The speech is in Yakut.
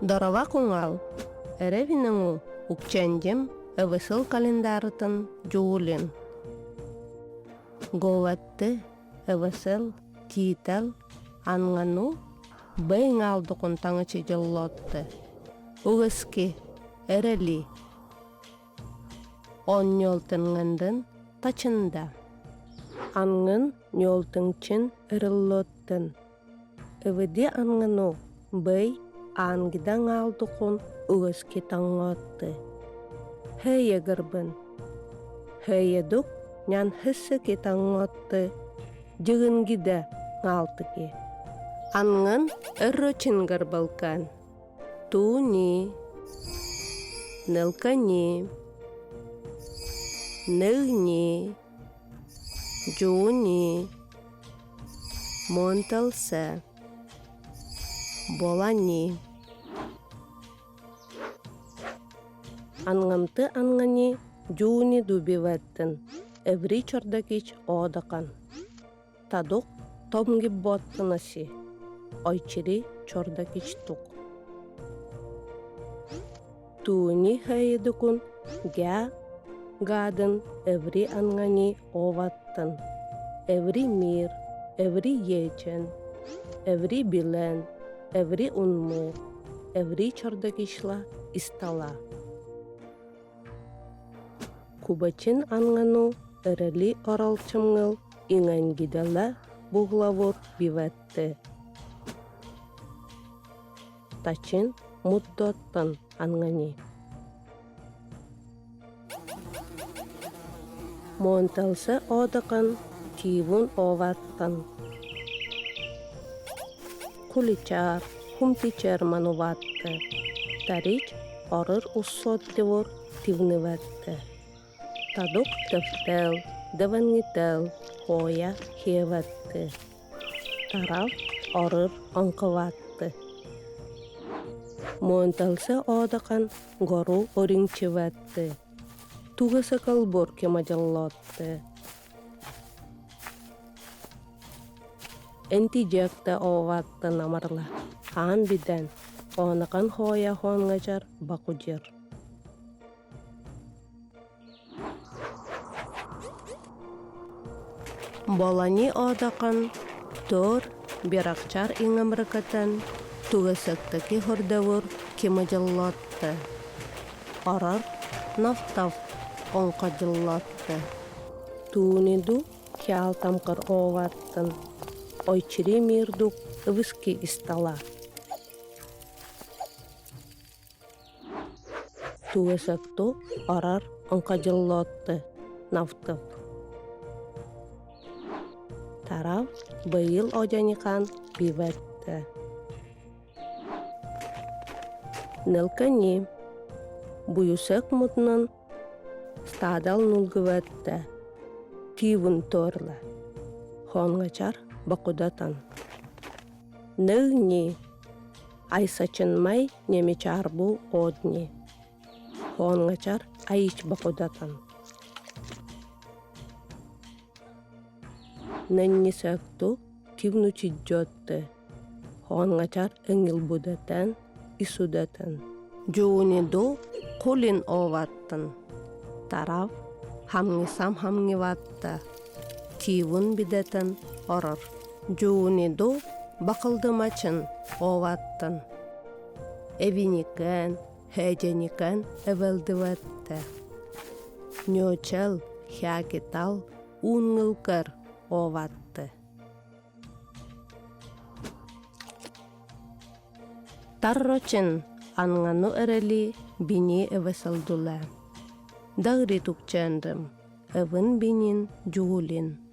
Дорова куҥал, эрэвиниҥу укчэндим ывысыл календарытын дьуулин. Говатты ывысыл тиитэл ангану бэйҥаалдукун таҥычы дьоллотты. Угыски эрэли Онньуолтыҥҥындын тачында. Ангын ньуолтыҥчын ырыллоттын. Ывыди ангыну бый аангида ҥаалдукун угыски таҥҥоотты. Һыйыгырбын. Һыйыдук нян һыссыки таҥҥоотты дьыгынгида ҥаалтыки. Ангын ыррочингар балкан. Туни, Нелкани, Ныгни, Джуни, Монталсе, Болани. Ангамты ангани Джуни дубиветтин, Эври чордакич одакан. Тадук томгибботтынаси, Ойчири чордакичтук. Тууни хайыдукун гэ гадын эври ангани оваттын. Эври мир, эври ечен, эври билен, эври унму, эври чордакичла истала. Кубачин ангану эрэли оралчымҥыл иҥэнгидэлэ буглавур бивэтти. Тачин муддоттан ангани. Монталса одакан тивун оваттан. Куличар, хумтичер мануватты. Тарич орыр уссоттивур тивныватты. Тадук төвтел, дывангител, хоя хиэвэтты. Тарав орыр оҥкылаатты. Муонталсы оодакан гору ориҥчивэтты. Тугаса калбор кемадьаллоотты. Энтидьэкта оовааттан амарла, хаан бидэн, оонакан хоойа хоонҥачар бакудьыр. Болани оодакан тоор биракчар иҥамрыкатан тугасыктаки хордавур кимадьаллоотты. Орор нафтав оҥкодьуллоотты. Тууниду хиалтамкыр оовааттын ойчири миирдук ывыски истала. Туэсэкту арар оҥхадьыллоотты навтып. Тарав быйыл одьаникан бивэтте. Нелкани буюсэк мутнан стадал нулгывэтте тивун торла. Хонгачар бакудатан. Ныгни Айсачынмай немичарбу одни. Хонгачар айич бакудатан. Нэннисэкту тивнучиджотты. Хонгачар эңилбудатан исудатан. Жууниду кулин оваттын. Тарав хамҥисам хамҥиватта. Тивун бидэтэн орор. Жууниду бакылдымачын оваттын. Эвиникэн, хэдьэникэн эвэлдивэтте. Ньуочэл, хякитал, уунҥылкэр оватты. Таррочин ангану эрэли бини эвэсэлдулэ. Дагри тукчэндым, эвын бинин дьуулин.